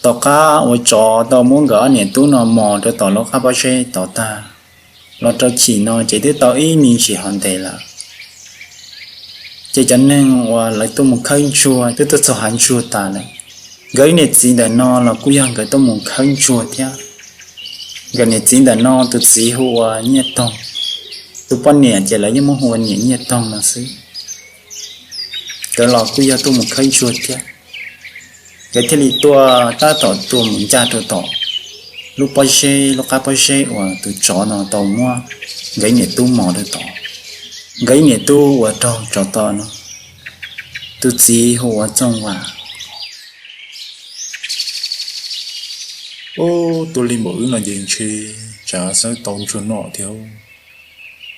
Tom qab uas tsov tau muab nkawd ob niam tub no mos rau tom lub qab pob zeb tod tag, los rau chim no ces twb tau ib me ntsis hov ntev lawm. Ces cov neeg uas lawv tuaj mus khawb ntsuag twb tuaj txog hav ntsuag tas lawm. Nkawd ib niam txiv ntawm no los kuj yog nkawd tuaj mus khawb ntsuag thiab. Nkawd niam txiv ntawm no tus txiv hu ua Nyiaj Toog, tus poj niam ces lawv yeej muab hu ua niam Nyiaj Toog no xwb. Nkawd los kuj yog tuaj mus khawb ntsuag thiab. Nkawd thiaj li tuaj tab tom tuaj mus ncaj rau tom lub pob zeb, lub qab pob zeb uas tus tsov no tau muab nkawd ib niam tub mos rau tod. Nkawd ib niam tub uas raug tsov tom no, tus txiv hu ua Txooj Vam. Ub, tuaj li npaum wb no ces ntshe tsav xawb tau ntsuag noj thiab.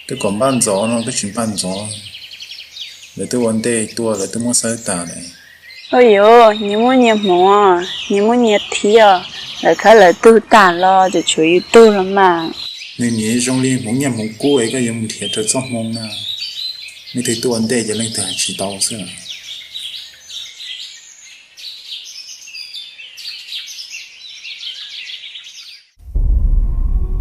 Twb kom npaj ntxov no twb tsis npaj ntxov, lawv twb ua ntej tuaj lawv twb muab xawb tas lawm. Ua yuav nyias muaj nyias hmoov, nyias muaj nyias thiab, lawv khawb lawv tug tas los ces tshuav yus tug los mas. Nws niam zoo li hmoov nyiaj hmoov kub es koj yuav mus nrhiav raws txoj hmoo na. Leej twg tuaj ua ntej ces leej twg hais tsis tau xwb.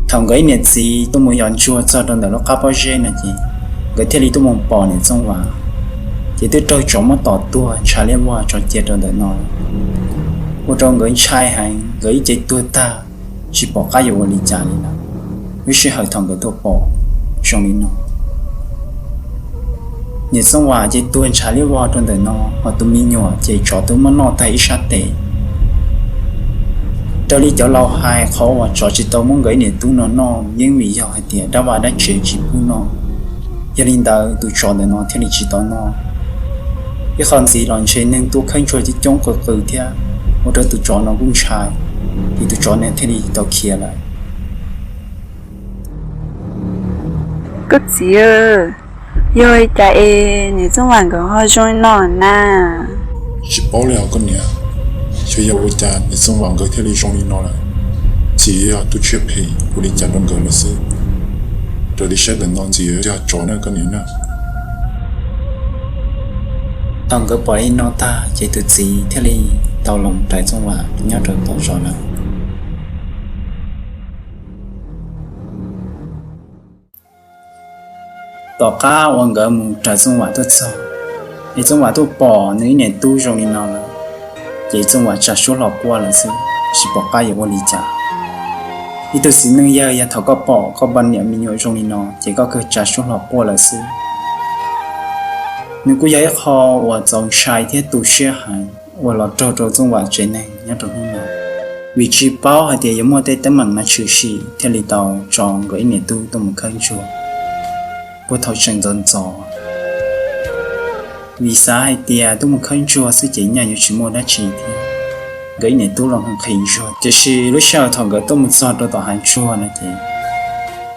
Thaum nkawd ib niam txiv tuaj mus yos ntsuag txog rau ntawm lub qab pob zeb no ces nkawd thiaj li tuaj mus pom niam Txooj Vam, ces twb raug tsov muab tom tuag ntshav liab vog tso cia rau ntawm no, ua rau nkawd ntshai heev, nkawd ib ce tuag tag, tsis pom qab yuav ua li cas li lawm. Lub sij hawm thaum nkawd tuaj pom zoo li no, niam Txooj Vam ces tuag ntshav liab vog rau ntawm no, hos tus me nyuam ces tsov twb muab noj tag ib sab tes. Raws li cov laus hais, qhov uas tsov tsis tau muab nkawd ib niam tub no noj yeej vim yog hais tias dab vaj dab tsev tsis pub noj. Yog li ntawd tus tsov ntawm no thiaj li tsis tau noj. Ib qho ntxiv los ntshe neeg tuaj khawb ntsuag coob coob qw qw thiab, ua rau tus tsov no kuj ntshai, ces tus tsov no thiaj li tau khiav lawm. Koj txiv, yog li cas es niam Txooj Vam nkawd ho zoo li no na? Tsis paub li os koj niam, xyov yog ua cas niam Txooj Vam nkawd thiaj li zoo li no lawm. Txiv yog tus tsiaj phem ua li cas rau nkawd lawm xwb. Raws li saib ntawm no ntxiv yog tsov na koj niam na. Thaum nkawd pom li no tag ces tus txiv thiaj li tau los rais Txooj Vam nyob rau tom zos lawm. Tom qab uas nkawd mus raws Txooj Vam tuaj txog, es Txooj Vam tuaj pom nws ib niam tub zoo li no lawm, ces Txooj Vam tsa suab hlo quaj lawm xwb, tsis pom qab yuav ua li cas. Ib tug txiv neej yawg yog thaum koj pom koj poj niam me nyuam zoo li no ces koj kawg tsa suab hlo quaj lawm xwb. Nws kuj yog ib qho uas txaus ntshai thiab tu siab heev uas los raug rau Txooj Vam tsev neeg nyob rau hnub no, vim tsis paub hais tias yuav muaj tej teeb meem no tshwm sim thiaj li tau tso nkawd ib niam tub tuaj mus khawb ntsuag puag thaum tseem ntxov ntxov. Vim xav hais tias tuaj mus khawb ntsuag xwb ces nyaj yuav tsis muaj dab tsi thiab, nkawd ib niam tub los mus nqhis ntsuag. Tiam sis lub sij hawm thaum nkawd tuaj mus txog rau tom hav ntsuag no ces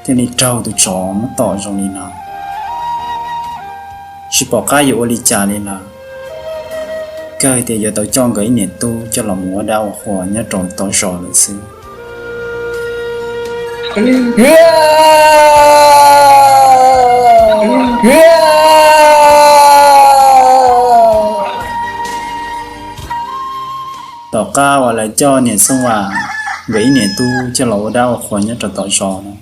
thiaj li raug tus tsov muab tom zoo li no, tsis pom qab yuav ua li cas li lawm. Kawg tias yuav tau coj nkawd ib niam tub coj los mus ua dab ua qhua nyob rau tom zos lawm xwb. Tom qab uas lawv coj niam Txooj Vam nkawd ib niam tub coj los ua dab ua qhua nyob rau tom zos no,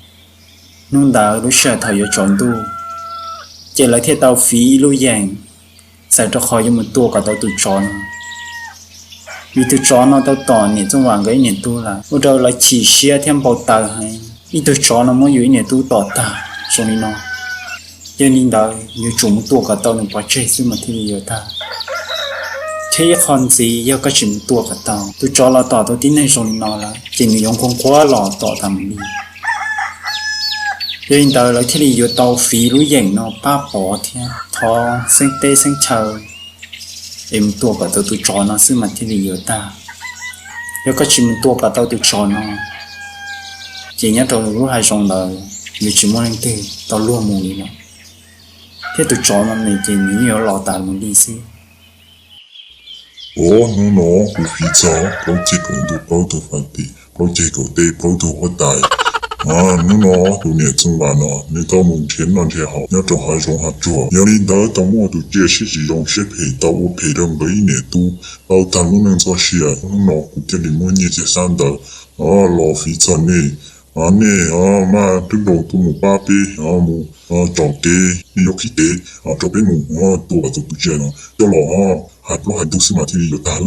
hnub ntawd lub sij hawm thaum yuav tsaus ntuj, ces lawv thiaj tau fiv ib lub yeem, txawm rau qhov yuav mus tua kom tau tus tsov no. Vim tus tsov no tau tom niam Txooj Vam nkawd ib niam tub lawm, ua rau lawv chim siab thiab npau taws heev. Ib tug tsov no muab yus ib niam tub tom tag zoo li no, yog li ntawd yuav tsum mus tua kom tau nws pov tseg xwb mas thiaj li yuav tag. Thiab ib qho ntxiv, yog koj tsis mus tua kom tau tus tsov los tom tau tib neeg zoo li no lawm ces nws yuav nquag nquag los tom tas mus li. Yog li ntawd lawv thiaj li yuav tau fiv lub yeem no pab pov thiab thov xeeb teb xeeb chaw es mus tua kom tau tus tsov no xwb mas thiaj li yuav tag. Yog koj tsis mus tua kom tau tus tsov no, ces nyob rau lub hav zoov ntawd yuav tsis muaj leej twg tau luag mus li lawm, thiab tus tsov no nws ces nws yeej yuav los tas mus li xwb. Ov, hnub no kuv fiv txog plaub ceg kaum ntuj plaub tug faj tim, plaub ceg kaum teb plaub tug huab tais, Hnub no tus niam Txooj Vam no nws tau mus nrhiav noj nrhiav haus nyob rau hav zoov hav tsuag, yog li ntawd tau muaj tus tsiaj siab tsis zoo siab phem tau ua phem rau nkawd ib niam tub, tau tag lub neej txoj sia. Hnub no kuv thiaj li muab nyiaj txiag xab ntawv los fiv txog nej. Nej maj rub rau tuaj mus pab peb mus tsom kev, nej yuav qhib kev rau peb mus tua tus tsiaj no coj los hais plaub hais ntug xwb mas thiaj li yuav tag.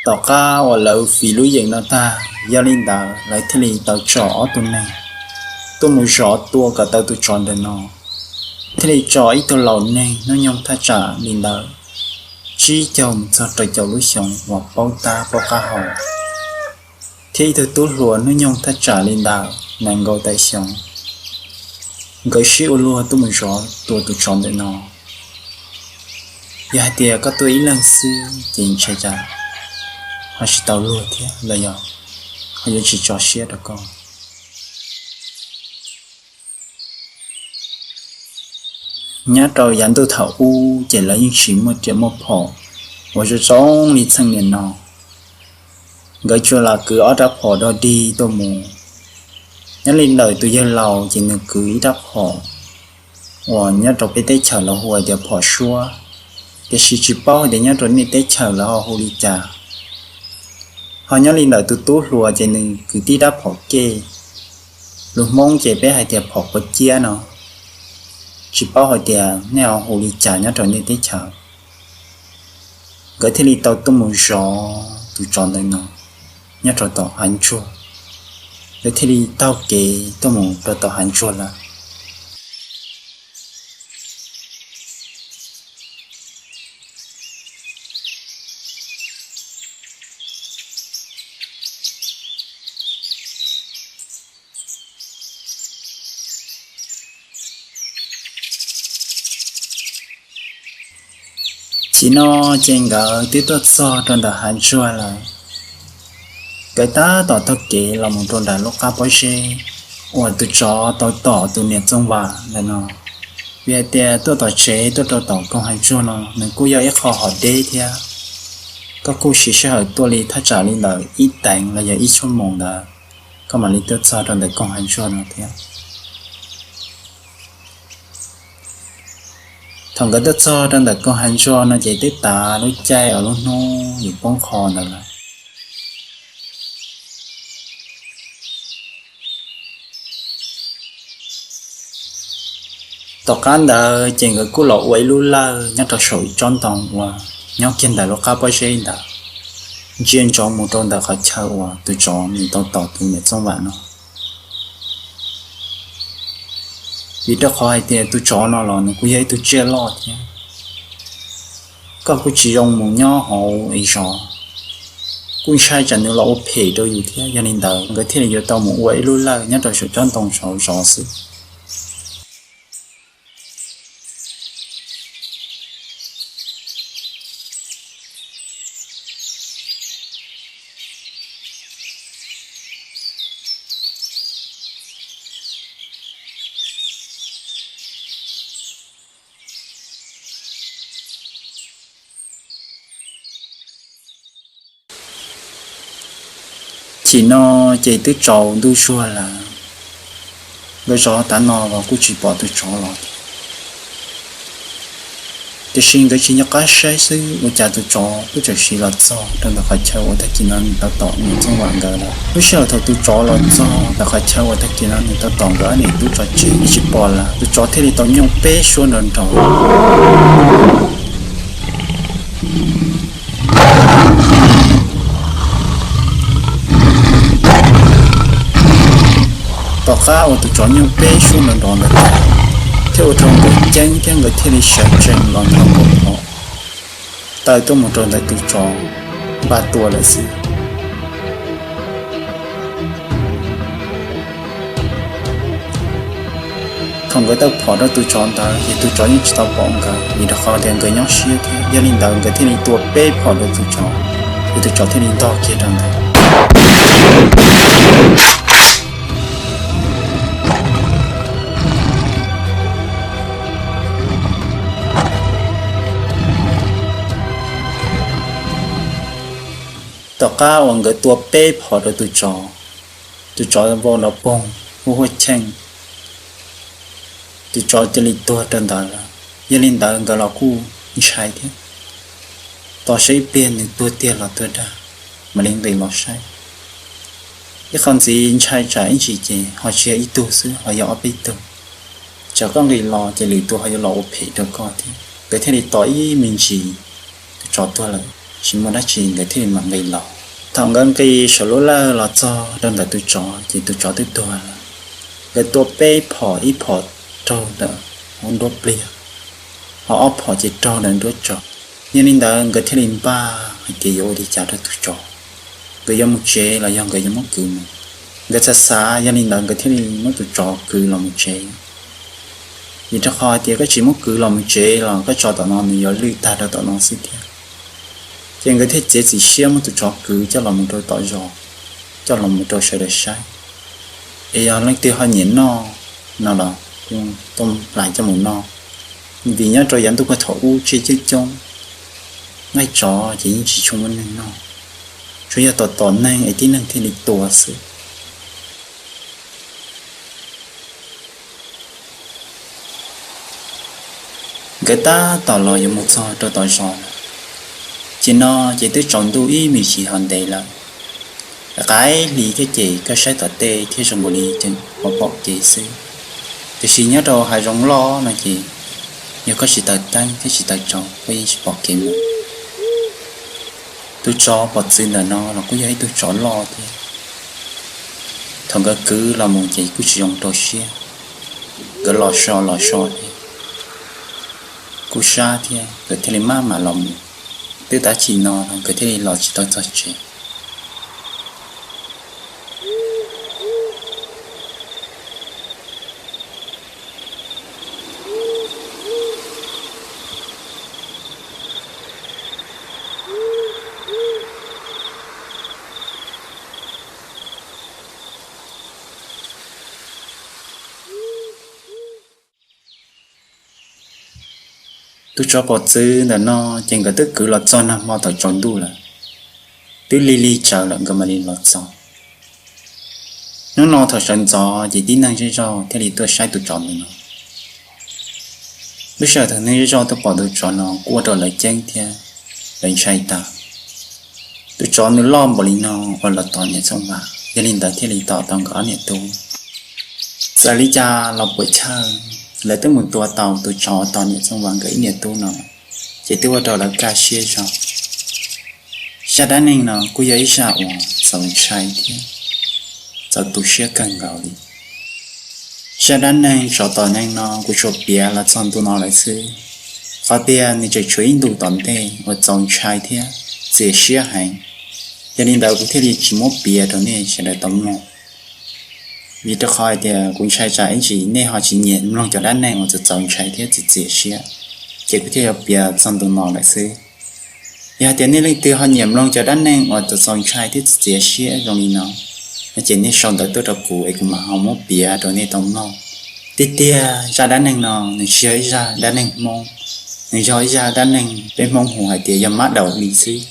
Tom qab uas lawv fiv lub yeem no tag, yog li ntawd lawv thiaj li tau tso ob tug neeg tuaj mus zov tua kom tau tus tsov ntawm no. Thiaj li tso ib tug laus neeg hnub nyoog thaj tsam li ntawd tsib caug mus txog rau caum lub xyoos uas paub tab paub qab hau, thiab ib tug tub hluas hnub nyoog thaj tsam li ntawd nees nkaum tawm xyoo. Nkawd sib ua luag tuaj mus zov tua tus tsov ntawm no. Yog hais tias koj tuaj ib leeg xwb ces ntshe cas ho tsis tau luag thiab los yog ho yuav tsis tso siab rau koj. Nyob rau yav ntuj thaum ub ces lawv yeej tsis muaj riam muaj phom uas zoo zoo li txheej niam no. Nkawd tsuas lam kwv ob rab phom dog dig tuaj mus. Nyob li ntawm tus yawg laus ces nws kwv ib rab phom uas nyob rau peb teb chaws lawv hu tias phom suab, tiam sis tsis paub hais tias nyob rau nej teb chaws lawv ho hu li cas. Ho nyob li ntawm tus tub hluas ces nws kwv tib rab phom kej, lus Hmoob ces peb hais tias phom quav ciab no, tsis paub hais tias nej ho hu li cas nyob rau nej teb chaws. Nkawd thiaj li tau tuaj mus zov tus tsov ntawm no nyob rau tom hav ntsuag. Nkawd thiaj li taug kev tuaj mus rau tom hav ntsuag lawm. Chim no ces nkawd twb tuaj txog rau ntawm hav ntsuag lawm. Nkawd tab tom taug kev los mus rau nram lub qab pob zeb uas tus tsov tau tom tus niam Txooj Vam ntawm no. Vim hais tias tuaj tom tsev tuaj rau tom koog hav ntsuag no nws kuj yog ib qho hom deb thiab. Koj kuj siv sij hawm tuaj li thaj tsam li ntawm ib teev los yog ib xuab moos ntawd, koj mam li tuaj txog rau ntawm koog hav ntsuag no thiab. Thaum nkawd tuaj txog rau ntawm koog hav ntsuag no ces twb tav lub caij uas lub hnub yuav poob qho ntawd lawm. Tom qab ntawd ces nkawd kuj los ua ib lub lawj nyob rau saum ib tsob ntoo uas nyob kiag ntawm lub qab pob zeb ntawd, ntsia ntsoov mus rau ntawm qhov chaw uas tus tsov nws tau tom tus niam Txooj Vam no. Vim rau qhov hais tias tus tsov no los nws kuj yog ib tug tsiaj loj thiab, koj kuj tsis zoo mus nyob hauv es zov, kuj ntshai tsam nws los ua phem rau yus thiab. Yog li ntawd nkawd thiaj li yuav tau mus ua ib lub lawj nyob rau saum tsob ntoo saud zov xwb. Chim no ces twb tsaus ntuj zuag lawm, nkawd zov tav no los kuj tsis pom tus tsov los. Tiam sis nkawd tsis nco qab saib xwb ua cas tus tsov kuj txawm siv los txog rau ntawm qhov chaw uas tag kis no nws tau tom niam Txooj Vam nkawd lawm. Lub sij hawm thaum tus tsov los txog ntawm qhov chaw uas tag kis no nws tau tom nkawd ob niam tub tso tseg, nws tsis pom lawm, tus tsov thiaj li tau nyooj peb suab nrov nrov. Tom qab uas tus tsov nyooj peb suab nrov nrov ntawd tag, thiaj ua rau nkawd ceeb thiab nkawd thiaj li sawv tsees los nthos nkaus phom taw tuaj mus rau ntawm tus tsov npaj tua lawm xwb. Thaum nkawd taw phom rau tus tsov ntawd ces tus tsov yeej tsis tau pom nkawd, vim rau qhov tias nkawd nyob siab thiab. Yog li ntawd nkawd thiaj li tua peb phom rau tus tsov, ces tus tsov thiaj li ntog kiag rau ntawd. Tom qab uas nkawd tua peb phom rau tus tsov, tus tsov vau nrov poog, hu huaj cheej, tus tsov cia li tuag rau ntawd lawm. Yog li ntawd nkawd los kuj ntshai thiab, tos saib ib pliag nws tuag tiag los tuag dag, mam li nqis los saib. Ib qho ntxiv ntshai tsam ib ntsis ces ho tsis yog ib tug xwb ho yog ob peb tug, tsam koj nqis los ces lwm tus ho yuav los ua phem rau koj thiab. Nkawd thiaj li tos ib me ntsis, tus tsov tuag lawm tsis muaj dab tsi nkawd thiaj li mam nqis los. Thaum nkawd nqis saum lub lawj los txog rau ntawm tus tsov ces tus tsov twb tuag lawm. Nkawd tua peb phom, ib phom raug ntawm hauv nruab pliag, ho ob phom ces raug ntawm nruab tsaus. Yog li ntawd nkawd thiaj li npaj hais tias yuav ua li cas rau tus tsov, nkawd yuav mus tsev los yog nkawd yuav muab kwv mus. Nkawd xav xav, yog li ntawd nkawd thiaj li muab tus tsov kwv los mus tsev. Vim rau qhov hais tias koj tsis muab kwv los mus tsev los koj tso tom no nws yuav lwj tag rau tom no xwb thiab. Ces nkawd thiaj txiav txim siab muab tus tsov kwv coj los mus rau tom zos, coj los mus rau sawv daws saib. Es yog leej twg ho nyiam noj no los kuj tuaj hlais coj mus noj, vim nyob rau yav ntuj koj thaum ub tsiaj coob coob, nqaij tsov ces yeej tsis tshua muaj neeg noj, tsuas yog tom tom neeg es tib neeg thiaj li tua xwb. Nkawd tab tom los yuav mus txog rau tom zos lawm, ces no ces twb tsaus ntuj ib me ntsis ho ntev lawm. Qaib hli thiab ces koj saib tom tej thiab zoo nkaus li tseem pom pom kev xwb, tiam sis nyob rau hav zoov loj no ces yog koj tsis taws teeb thiab tsis taws tsov koj yeej tsis pom kev mus. Tus tsov pom txwv ntawm no los kuj yog ib tug tsov loj thiab. Thaum nkawd kwv los mus ces kuj tsis zoo rau siab, nkawd los so los so thiab, kuj sab thiab nkawd thiaj li maj mam los mus. Twb tab txij no los nkawd thiaj li los tsis tau txog tsev. Tus tsov pom txwv ntawm no ces nkawd twb kwv los txog nag hmo thaum tsaus ntuj lawm, twb lig lig tsawv lawm nkawd mam li los txog. Hnub no thaum sawv ntxov ces tib neeg zej zog thiaj li tuaj saib tus tsov ntawm no. Lub sij hawm thaum neeg zej zog tuaj pom tus tsov no kuj ua rau lawv ceeb thiab lawv ntshai tas. Tus tsov nws loj npaum li no uas los tom niam Txooj Vam, yog li ntawd thiaj li tom tau nkawd ob niam tub. Txawm li cas los puam chawj, lawv twb mus tua tau tus tsov uas tom niam Txooj Vam nkawd ib niam tub no, ces twb ua rau lawv kaj siab zog. Zaj dab neeg no kuj yog ib zaj uas txaus ntshai thiab txaus tu siab kawg nkaus li. Zaj dab neeg tsov tom neeg no kuv tsuas piav los txog ntu no lawm xwb. Qhov tias nws tseem tshuav ib ntu tom ntej uas txaus ntshai thiab txias siab heev, yog li ntawd kuv thiaj li tsis muab piav rau nej sawv daws tau mloog. Vim rau qhov hais tias kuv ntshai tsam ib ntsis nej ho tsis nyiam mloog cov dab neeg uas txaus txaus ntshai thiab txias txias siab, ces kuv thiaj yuav piav txog ntu no lawm xwb. Yog hais tias nej leej twg ho nyiam mloog cov dab neeg uas txaus txaus ntshai thiab txias txias siab zoo li no, no ces nej sau ntawv tuaj rau kuv es kuv mam ho muab piav rau nej tau mloog. Tiag tiag zaj dab neeg no nws tsis yog ib zaj dab neeg Hmoob, nws yog ib zaj dab neeg peb Hmoob hu hais tias yog mab daum li xwb.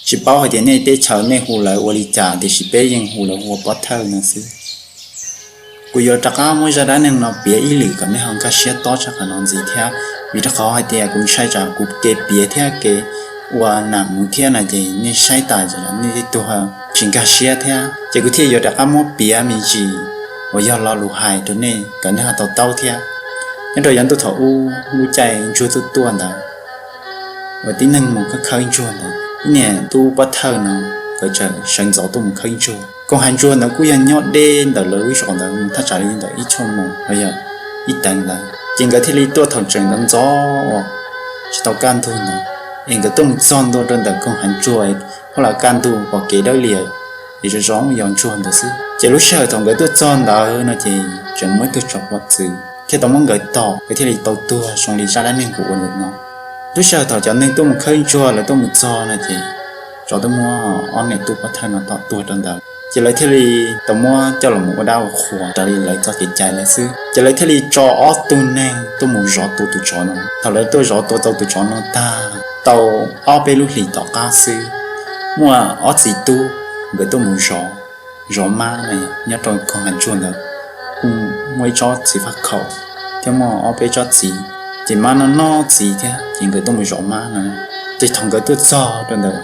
Tsis paub hais tias nej teb chaws nej hu lawv ua li cas tiam sis peb yeej hu lawv ua pob thawj no xwb. Kuv yuav rov qab muab zaj dab neeg no piav ib lwm kom nej ho nkag siab tob tshaj qhov no ntxiv thiab, vim rau qhov hais tias kuv ntshai tsam kuv kev piav thiab kev ua nam mus thiab no ces nej saib tas nej tej tug tsis nkag siab thiab, ces kuv thiaj yuav rov qab muab piav me ntsis uas yog lo lus hais rau nej kom nej ho tau taub thiab. Nyob rau yav ntuj thaum ub lub caij ntsuag tuaj tuaj ntawd, uas tib neeg mus khawb khawb ntsuag ntawd, ib niam tub pob thawj no nkawd txawm sawv ntxov tuaj mus khawb ntsuag. Koog hav ntsuag ntawd kuj yog nyob deb ntawm lawv lub zos ntawd mus thaj tsam li ntawm ib tshuaj moos los yog ib teev ntawd, ces nkawd thiaj li tuaj thaum tseem ntxov ntxov uas tsis tau kaj ntug ntawd, es nkawd tuaj mus txog ntua rau ntawm koog hav ntsuag, hauj lwm kaj ntug pom kev dawb lias, es zoo zoo yog ntsuag ntawd xwb. Ces lub sij hawm thaum nkawd tuaj txog ntawd no ces tseem muaj ib tug tsov pom txwv thiab tau muab nkawd tom, nkawd thiaj li tau tuag zoo li zaj dab neeg kuv ua ntawm no. Lub sij hawm thaum cov neeg tuaj mus khawb ntsuag lawv tuaj mus txog no ces tsov twb muab ob niam tub pob thawj no tom tuag rau ntawd, ces lawv thiaj li tau muab coj los mus ua dab ua qhuas raws li lawv txoj kev cai lawm xwb. Ces lawv thiaj li tso ob tug neeg tuaj mus zov tua tus tsov no. Thaum lawv tuaj zov tua tau tus tsov no tag, tau ob peb lub hlis tom qab xwb, muaj ob txiv tub nkawd tuaj mus zov zov mab na, nyob rau koog hav ntsuag ntawd kuj muaj ib tsob txiv faj khaum thiab muaj ob peb tsob txiv. Ces mab no noj txiv thiab ces nkawd tuaj mus zov mab no. Ces thaum nkawd tuaj txog rau ntawm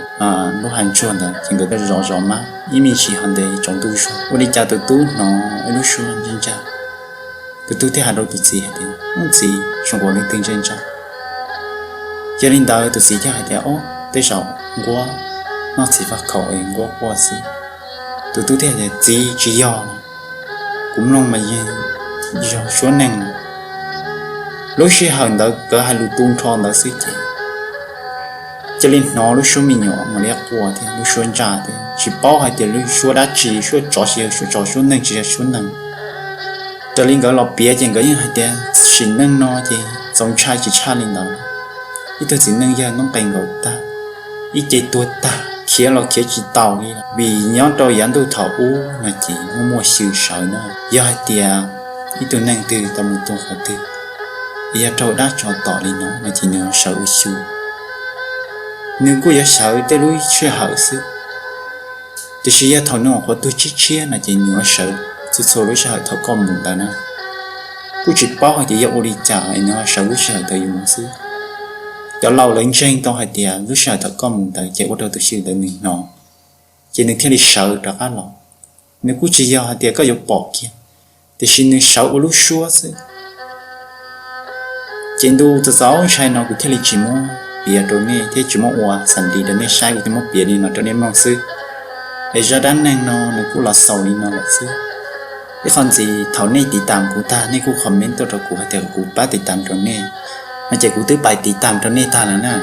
lub hav ntsuag ntawd ces nkawd tuaj zov zov mab ib me ntsis ho ntev tsaus ntuj zog, ua li cas tus tub hnov ib lub suab ntsaj ntsaj. Tus tub thiaj hais rau tus txiv hais tias, Ub txiv, zoo nkaus li twg ntsaj ntsaj. Yog li ntawd tus txiv thiaj hais tias, Ob, tej zaum nquab noj txiv faj khaum es nquab quaj xwb. Tus tub thiaj tias, Txiv, tsis yog, kuv mloog mas yeej yog suab neeg. Lub sij hawm ntawd nkawd hais lus tu nrho ntawd xwb ces cia li hnov lub suab me nyuam mam li quaj thiab lub suab ntsaj thiab, tsis paub hais tias lub suab dab tsi, suab tsov tsis yog suab tsov, suab neeg tsis yog suab neeg. Raws li nkawd los piav ces nkawd yeej hais tias sim neej no ces txaus ntshai tsis tshaj li ntawd. Ib tug txiv neej yawg noob qes nkaus tag, ib ce tuag tag, khiav los khiav tsis taus li, vim nyob rau yav ntuj thaum ub no ces muaj muaj xyw sawv na. Yog hais tias ib tug neeg twg tau mus tua qhov twg, yog raug dab tsov tom li no no ces nws sawv ua xyw. Nws kuj yuav sawv tej lub sij hawm xwb, tiam sis yog thaum nws nyuam qhuav tuag tshiab tshiab no ces nws yuav sawv txhua txhua lub sij hawm thaum koj mus ntawd na. Kuj tsis paub hais tias yog ua li cas es nws sawv lub sij hawm ntawd yuav mus xwb. Cov laus lawv ntseeg tau hais tias lub sij hawm thaum koj mus ntawd ces ua rau tus xyw ntawd nws hnov, ces nws thiaj li sawv rov qab los. Nws kuj tsis yog hais tias koj yuav pom kiag, tiam sis nws sawv ua lub suab xwb. Ces ntu txaus txaus ntshai no kuv thiaj li tsis muab piav rau nej thiab tsis muab ua xam li rau nej saib, kuv thiaj muab piav li no rau nej mloog xwb. Es zaj dab neeg no nws kuj los xaus li no lawm xwb. Ib qho ntxiv, thaum nej tiv tam kuv tag nej kuj comment tuaj rau kuv hais tias kuv pab tiv tam rau nej, no ces kuv twb pais tiv tam rau nej tag lawm na.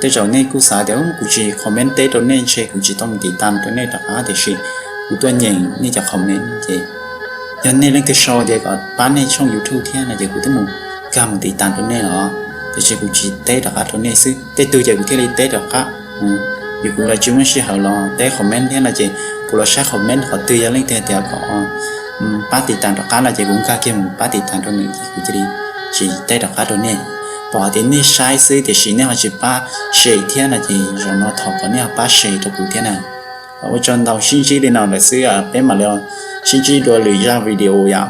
Tej zaum nej kuj xav tias kuv tsis comment teb rau nej ntshe kuv tsis tau mus tiv tam rau nej rov qab, tiam sis kuv tuaj nyeem nej cov comment ces yog nej leej twg sau tias kom pab nej tshooj YouTube thiab no ces kuv twb mus nkag mus tiv tam rau nej los, tiam sis kuv tsis teb rov qab rau nej xwb. Tej tug ces kuv thiaj li teb rov qab, vim kuv los tsis muaj sij hawm los teb comment thiab no ces kuv los saib comment qhov twg yog leej twg tias kom pab tiv tam rov qab no ces kuv nkag kiag mus pab tiv tam rau nws ces kuv cia li tsis teb rov qab rau nej. Pom hais tias nej saib xwb tiam sis nej ho tsis pab share thiab no ces zaum no thov kom nej ho pab share rau kuv thiab na. Ua tsaug ntau, sib ntsib li no lawm xwb, peb mam li sib ntsib dua lwm zaj video yom.